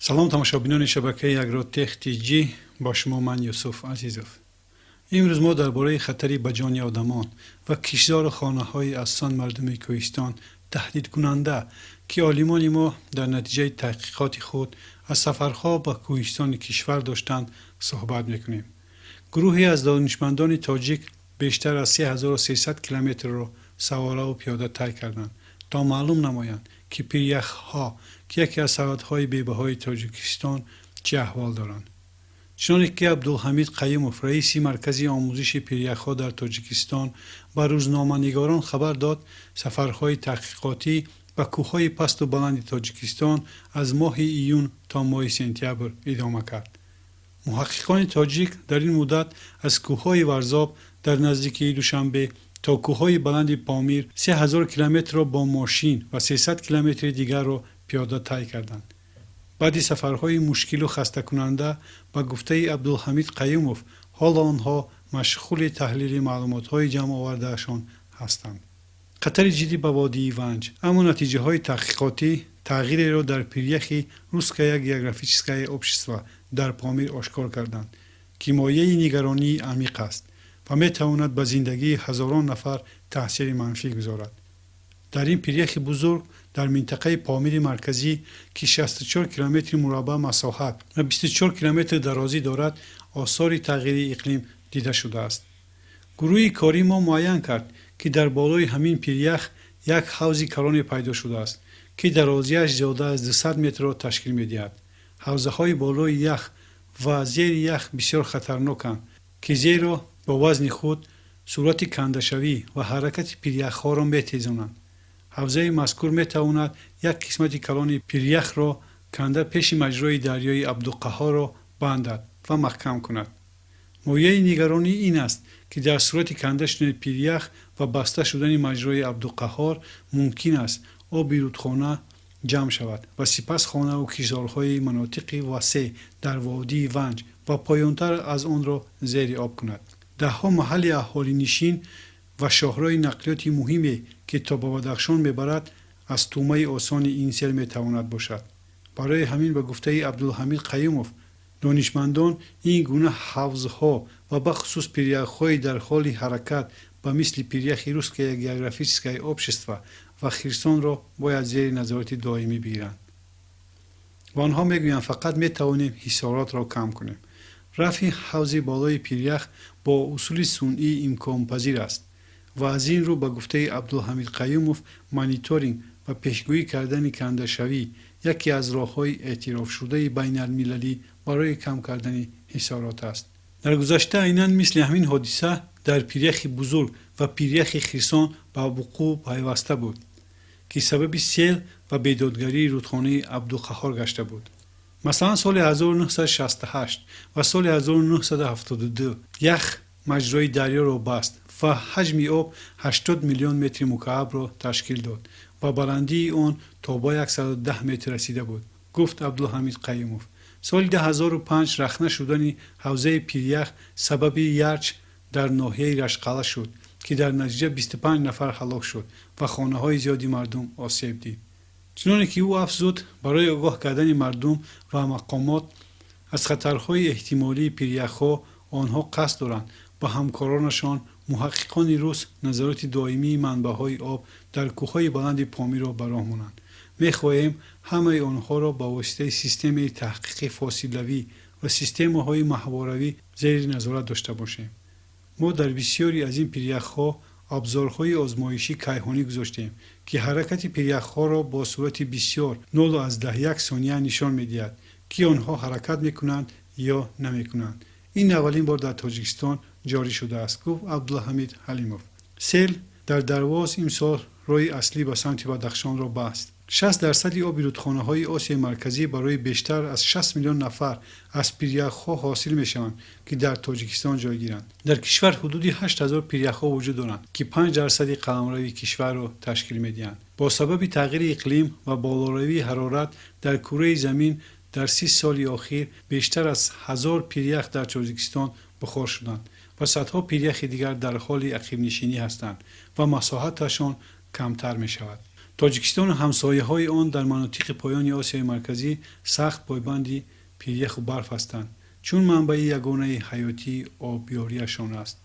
Салом, тамошобинони шабакаи Агротех Тҷ, бо шумо ман, Юсуф Азизов. Имрӯз мо дар бораи хатари ба ҷони одамон ва киштзору хонаҳои асосан мардуми кӯҳистон таҳдидкунанда, ки олимони мо дар натиҷаи таҳқиқоти худ аз сафарҳо ба кӯҳистони кишвар доштанд, суҳбат мекунем. Гурӯҳе аз донишмандони тоҷик бештар аз 3300 километрро савораву пиёда тай карданд, то маълум намоянд, ки пиряхҳо, ки яке аз сарватҳои бебаҳои Тоҷикистон, чӣ аҳвол доранд. Чуноне ки Абдулҳамид Қаюмов, раиси Маркази омӯзиши пиряхҳо дар Тоҷикистон, ба рӯзноманигорон хабар дод, сафарҳои таҳқиқотӣ ба кӯҳҳои пасту баланди Тоҷикистон аз моҳи июн то моҳи сентябр идома кард. Муҳаққиқони тоҷик дар ин муддат аз кӯҳҳои Варзоб дар наздикии Душанбе то кӯҳҳои баланди Помир 3000 километрро бо мошин ва 300 километри дигарро пиёда тай карданд. Баъди сафарҳои мушкилу хастакунанда, ба гуфтаи Абдулҳамид Қаюмов, ҳоло онҳо машғули таҳлили маълумотҳои ҷамъовардаашон ҳастанд. Хатари ҷиддӣ ба водии Ванҷ. Аммо натиҷаҳои таҳқиқотӣ тағйиреро дар пиряхи Русское географическое общество дар Помир ошкор карданд, ки мояи нигаронии амиқ аст ва метавонад ба зиндагии ҳазорон нафар таъсири манфӣ гузорад. Дар ин пиряхи бузург дар минтақаи Помири Марказӣ, ки 64 километри мураббаъ масоҳат ва 24 километр дарозӣ дорад, осори тағйири иқлим дида шудааст. Гурӯҳи кории мо муайян кард, ки дар болои ҳамин пирях як ҳавзи калоне пайдо шудааст, ки дарозиаш зиёда аз 200 метрро ташкил медиҳад. Ҳавзаҳои болои ях ва зери ях бисёр хатарноканд, ки зеро бо вазни худ суръати кандашавӣ ва ҳаракати пиряхҳоро метезонанд. Ҳавзаи мазкур метавонад як қисмати калони пиряхро канда, пеши маҷрои дарёи Абдуқаҳорро бандад ва маҳкам кунад. Мояи нигаронӣ ин аст, ки дар сурати канда шудани пирях ва баста шудани маҷрои Абдуқаҳор мумкин аст оби рудхона ҷамъ шавад ва сипас хонаву киштзорҳои манотиқи васеъ дар водии Ванҷ ва поёнтар аз онро зери об кунад. Даҳҳо маҳалли аҳолинишин ва шоҳроҳи нақлиёти муҳиме, ки то ба Бадахшон мебарад, аз тӯъмаи осони ин сел метавонад бошад. Барои ҳамин, ба гуфтаи Абдулҳамид Қаюмов, донишмандон ин гуна ҳавзҳо ва бахусус пиряхҳои дар ҳоли ҳаракат, ба мисли пиряхи Русское географическое общество ва Хирсонро, бояд зери назорати доимӣ бигиранд. Ва онҳо мегӯянд: фақат метавонем ҳисоротро кам кунем. Рафъи ҳавзи болои пирях бо усули сунъӣ имконпазир аст ва аз ин рӯ, ба гуфтаи Абдулҳамид Қаюмов, мониторинг ва пешгӯӣ кардани кандашавӣ яке аз роҳҳои эътирофшудаи байналмилалӣ барои кам кардани ҳисорот аст. Дар гузашта айнан мисли ҳамин ҳодиса дар пиряхи Бузург ва пиряхи Хирсон ба вуқӯъ пайваста буд, ки сабаби сел ва бедодгарии рудхонаи Абдуқаҳор гашта буд. Масалан, соли 1968 ва соли 1972 ях маҷрои дарёро баст ва ҳаҷми об 80 миллион метри мукаабро ташкил дод ва баландии он то ба 110 метр расида буд, гуфт Абдулҳамид Қаюмов. Соли 2005 рахна шудани ҳавзаи пирях сабаби ярч дар ноҳияи Рашқалъа шуд, ки дар натиҷа 25 нафар ҳалок шуд ва хонаҳои зиёди мардум осеб дид. Чуноне ки ӯ афзуд, барои огоҳ кардани мардум ва мақомот аз хатарҳои эҳтимолии пиряхҳо онҳо қасд доранд ба ҳамкоронашон, муҳаққиқони рус, назорати доимии манбаъҳои об дар кӯҳҳои баланди Помирро ба роҳ монанд. Мехоҳем ҳамаи онҳоро ба воситаи системаи таҳқиқи фосилавӣ ва системаҳои маҳворавӣ зери назорат дошта бошем. Мо дар бисёре аз ин пиряхҳо абзорҳои озмоишии кайҳонӣ гузоштем, ки ҳаракати пиряхҳоро бо суръати бисёр 0,1 сония нишон медиҳад, ки онҳо ҳаракат мекунанд ё намекунанд. Ин аввалин бор дар Тоҷикистон ҷорӣ шудааст, гуфт Абдулҳамид Ҳалимов. Сел дар Дарвоз имсол роҳи аслӣ ба самти Бадахшонро баст. 60 дарсади оби рудхонаҳои Осиёи Марказӣ барои бештар аз 60 миллион нафар аз пиряхҳо ҳосил мешаванд, ки дар Тоҷикистон ҷойгиранд. Дар кишвар ҳудуди 8000 пиряхҳо вуҷуд доранд, ки 5 дарсади қаламрави кишварро ташкил медиҳанд. Бо сабаби тағйири иқлим ва болоравии ҳарорат дар кураи замин дар 30 соли охир бештар аз 1000 пирях дар Тоҷикистон бухор шуданд ва садҳо пиряхи дигар дар ҳоли ақибнишинӣ ҳастанд ва масоҳаташон камтар мешавад. Тоҷикистону ҳамсояҳои он дар манотиқи поёни Осиёи Марказӣ сахт пойбанди пиряху барф ҳастанд, чун манбаи ягонаи ҳаётии обёрияшон аст.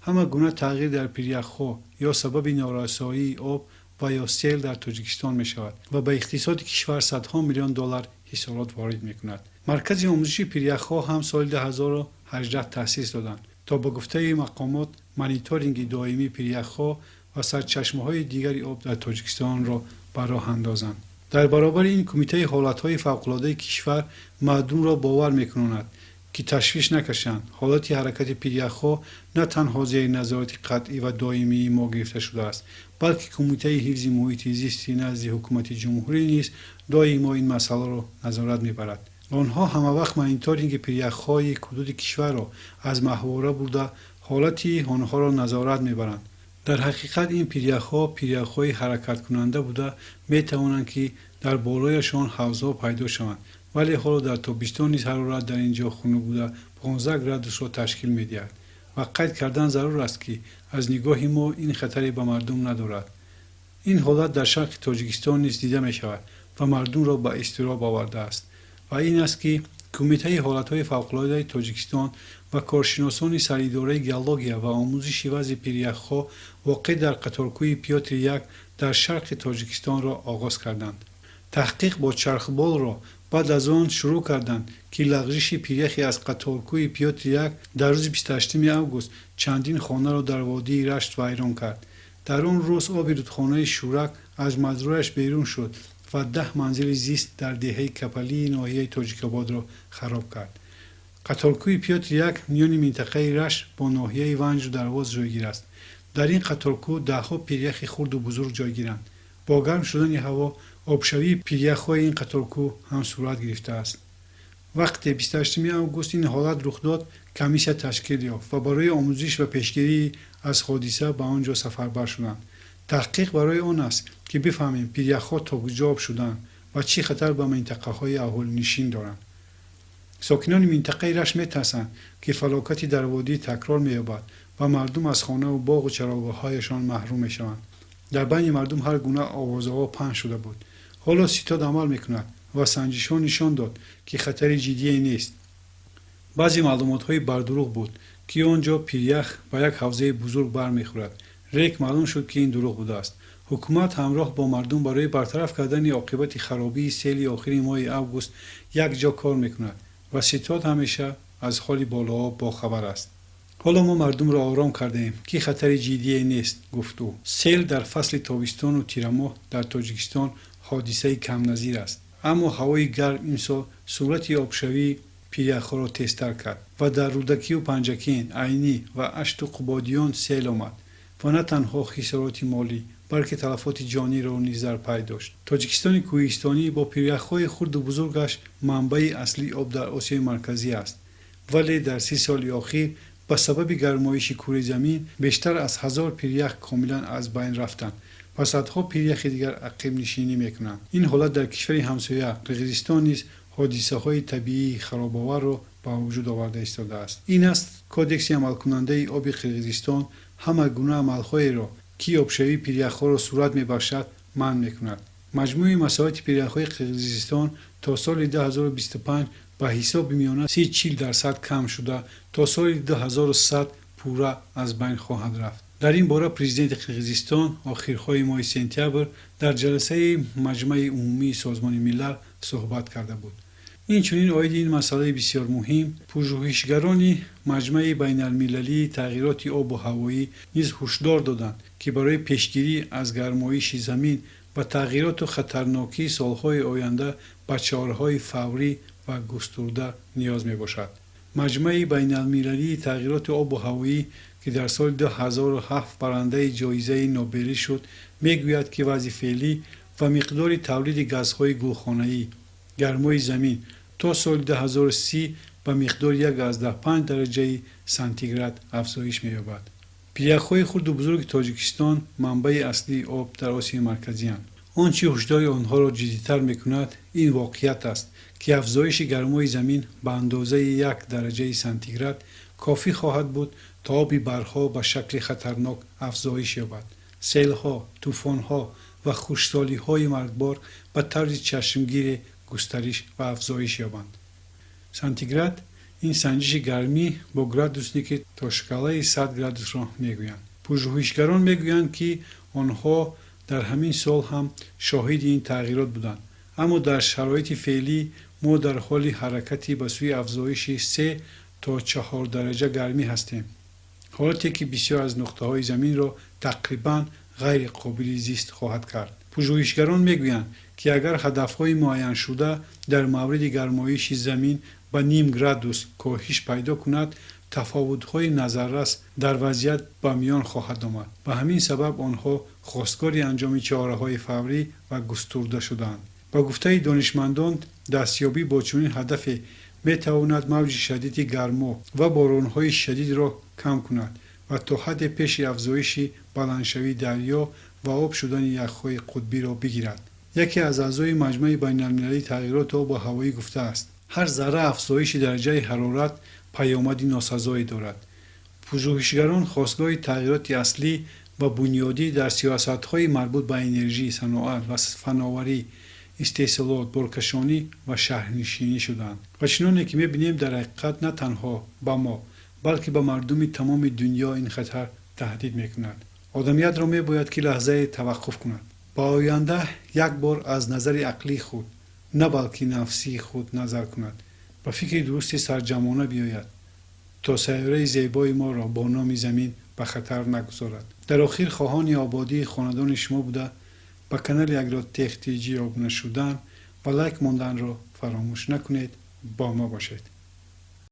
Ҳама гуна тағйир дар пиряхҳо ё сабаби норасоии об ва ё сел дар Тоҷикистон мешавад ва ба иқтисоди кишвар садҳо миллион доллар ҳисорот ворид мекунад. Маркази омӯзиши пиряхҳо ҳам соли 2018 таъсис доданд, то ба гуфтаи мақомот мониторинги доимии пиряхҳо ва сарчашмаҳои дигари об дар Тоҷикистонро ба роҳ андозанд. Дар баробари ин, Кумитаи ҳолатҳои фавқулодаи кишвар мардумро бовар мекунонад, ки ташвиш накашанд. Ҳолати ҳаракати пиряхҳо на танҳо зери назорати қатъӣ ва доимии мо гирифта шудааст, балки Кумитаи ҳифзи муҳити зисти назди Ҳукумати Ҷумҳурӣ низ доимо ин масъаларо назорат мебарад. Онҳо ҳамавақт мониторинги пиряхҳои ҳудуди кишварро аз маҳвора бурда, ҳолати онҳоро назорат мебаранд. Дар ҳақиқат, ин пиряхҳо пиряхҳои ҳаракаткунанда буда, метавонанд, ки дар болояшон ҳавзҳо пайдо шаванд, вале ҳоло дар тобистон низ ҳарорат дар ин ҷо хунук буда, 15 градусро ташкил медиҳад. Ва қайд кардан зарур аст, ки аз нигоҳи мо ин хатаре ба мардум надорад. Ин ҳолат дар шарқи Тоҷикистон низ дида мешавад ва мардумро ба изтироб овардааст. Ва ин аст, ки Кумитаи ҳолатҳои фавқулодаи Тоҷикистон ва коршиносони Саридораи геология ва омӯзиши вазъи пиряхҳо воқеъ дар қаторкӯҳи Пётри як дар шарқи Тоҷикистонро оғоз карданд. Таҳқиқ бо чархболро баъд аз он шурӯъ карданд, ки лағжиши пиряхе аз қаторкӯҳи Пётри як дар рӯзи 28 август чандин хонаро дар водии Рашт вайрон кард. Дар он рӯз оби рудхонаи Шӯрак аз маҷрояш берун шуд ва 10 манзили зист дар деҳаи Капалии ноҳияи Тоҷикободро хароб кард. Қаторкӯҳи Пётри як миёни минтақаи Рашт бо ноҳияи Ванҷу Дарвоз ҷойгир аст. Дар ин қаторкӯҳ даҳҳо пиряхи хурду бузург ҷойгиранд. Бо гарм шудани ҳаво обшавии пиряхҳои ин қаторкӯҳ ҳам сурат гирифтааст. Вақте 28 август ин ҳолат рух дод, комиссия ташкил ёфт ва барои омӯзиш ва пешгирӣ аз ҳодиса ба он ҷо сафарбар шуданд. Таҳқиқ барои он аст, ки бифаҳмем, пиряхҳо то куҷо об шуданд ва чӣ хатар ба минтақаҳои аҳолинишин доранд. Сокинони минтақаи Рашт метарсанд, ки фалокати дар водӣ такрор меёбад ва мардум аз хонаву боғу чарогоҳҳояшон маҳрум мешаванд. Дар байни мардум ҳар гуна овозаҳо паҳн шуда буд. Ҳоло ситод амал мекунад ва санҷишҳо нишон дод, ки хатари ҷиддие нест. Баъзе маълумотҳои бардурӯғ буд, ки он ҷо пирях ба як ҳавзаи бузург бармехӯрад. Лекин маълум шуд, ки ин дурӯғ будааст. Ҳукумат ҳамроҳ бо мардум барои бартараф кардани оқибати харобии сели охири моҳи август якҷо кор мекунад ва ситод ҳамеша аз ҳоли болооб бохабар аст. Ҳоло мо мардумро ором кардаем, ки хатари ҷиддие нест, гуфт ӯ. Сел дар фасли тобистону тирамоҳ дар Тоҷикистон ҳодисаи камназир аст, аммо ҳавои гарм имсол суръати обшавии пиряхҳоро тезтар кард ва дар Рӯдакию Панҷакент, Айнӣ ва Ашту Қубодиён сел омад ва на танҳо хисороти молӣ, балки талафоти ҷониро низ дар пай дошт. Тоҷикистони кӯҳистонӣ бо пиряхҳои хурду бузургаш манбаи аслии об дар Осиёи Марказӣ аст, вале дар 30 соли охир ба сабаби гармоиши кураи замин бештар аз 1000 пирях комилан аз байн рафтанд ва садҳо пиряхи дигар ақибнишинӣ мекунанд. Ин ҳолат дар кишвари ҳамсоя Қирғизистон низ ҳодисаҳои табиии харобоварро ба вуҷуд оварда истодааст. Ин аст, Кодекси амалкунандаи оби Қирғизистон ҳама гуна амалҳоеро, ки обшавии пиряхҳоро суръат мебахшад, манъ мекунад. Маҷмӯи масоҳати пиряхҳои Қирғизистон то соли 2025 ба ҳисоби миёна 30-40% кам шуда, то соли 2100 пурра аз байн хоҳад рафт. Дар ин бора президенти Қирғизистон охирҳои моҳи сентябр дар ҷаласаи Маҷмаи Умумии Созмони Милал суҳбат карда буд. Инчунин оиди ин масъалаи бисёр муҳим пажӯҳишгарони Маҷмаи байналмилалии тағйироти обу ҳавоӣ низ ҳушдор доданд, ки барои пешгирӣ аз гармоиши замин ва тағйироту хатарнокии солҳои оянда ба чораҳои фаврӣ ва густурда ниёз мебошад. Маҷмаи байналмилалии тағйироти обу ҳавоӣ, ки дар соли 2007 барандаи ҷоизаи Нобелӣ шуд, мегӯяд, ки вазъи феълӣ ва миқдори тавлиди газҳои гулхонаӣ гармои замин то соли 2030 ба миқдори 1,5 дараҷаи сантиград афзоиш меёбад. Пиряхҳои хурду бузурги Тоҷикистон манбаи аслии об дар Осиёи Марказиянд. Он чӣ ҳушдори онҳоро ҷиддитар мекунад, ин воқеият аст, ки афзоиши гармои замин ба андозаи 1 дараҷаи сантиград кофӣ хоҳад буд, то оби баҳрҳо ба шакли хатарнок афзоиш ёбад, селҳо, тӯфонҳо ва хушксолиҳои маргбор ба таври чашмгире густариш ва афзоиш ёбанд. Сантиград ин санҷиши гармӣ бо градусники то шкалаи 100 градусро мегӯянд. Пажӯҳишгарон мегӯянд, ки онҳо дар ҳамин сол ҳам шоҳиди ин тағйирот буданд, аммо дар шароити феълӣ мо дар ҳоли ҳаракати ба сӯи афзоиши 3 то 4 дараҷа гармӣ ҳастем, ҳолате ки бисёр аз нуқтаҳои заминро тақрибан ғайриқобили зист хоҳад кард. Пажӯҳишгарон мегӯянд, ки агар ҳадафҳои муайяншуда дар мавриди гармоиши замин ба ним градус коҳиш пайдо кунад, тафовутҳои назаррас дар вазъият ба миён хоҳад омад. Ба ҳамин сабаб онҳо хостгори анҷоми чораҳои фаврӣ ва густурда шудаанд. Ба гуфтаи донишмандон, дастёбӣ бо чунин ҳадафе метавонад мавҷи шадиди гармо ва боронҳои шадидро кам кунад ва то ҳадде пеши афзоиши баландшавии дарё ва об шудани яхҳои қутбиро бигирад. Яке аз аъзои Маҷмаи байналмилалии тағйироти обу ҳавоӣ гуфтааст: ҳар зарра афзоиши дараҷаи ҳарорат паёмади носазое дорад. Пажӯҳишгарон хостгоҳи тағйироти аслӣ ва бунёдӣ дар сиёсатҳои марбут ба энержӣ, саноат ва фановарӣ, истеҳсолот, боркашонӣ ва шаҳрнишинӣ шуданд. Ва чуноне ки мебинем, дар ҳақиқат на танҳо ба мо, балки ба мардуми тамоми дунё ин хатар таҳдид мекунад. Одамиятро мебояд, ки лаҳзае таваққуф кунад, ба оянда як бор аз назари ақлии худ, на балки нафсии худ назар кунад, ба фикри дурусти сарҷамъона биёяд, то сайёраи зебои моро бо номи замин ба хатар нагузорад. Дар охир, хоҳони ободии хонадони шумо буда, ба канали Агротех ТЖ обуна шудан ва лайк монданро фаромӯш накунед. Бо мо бошед.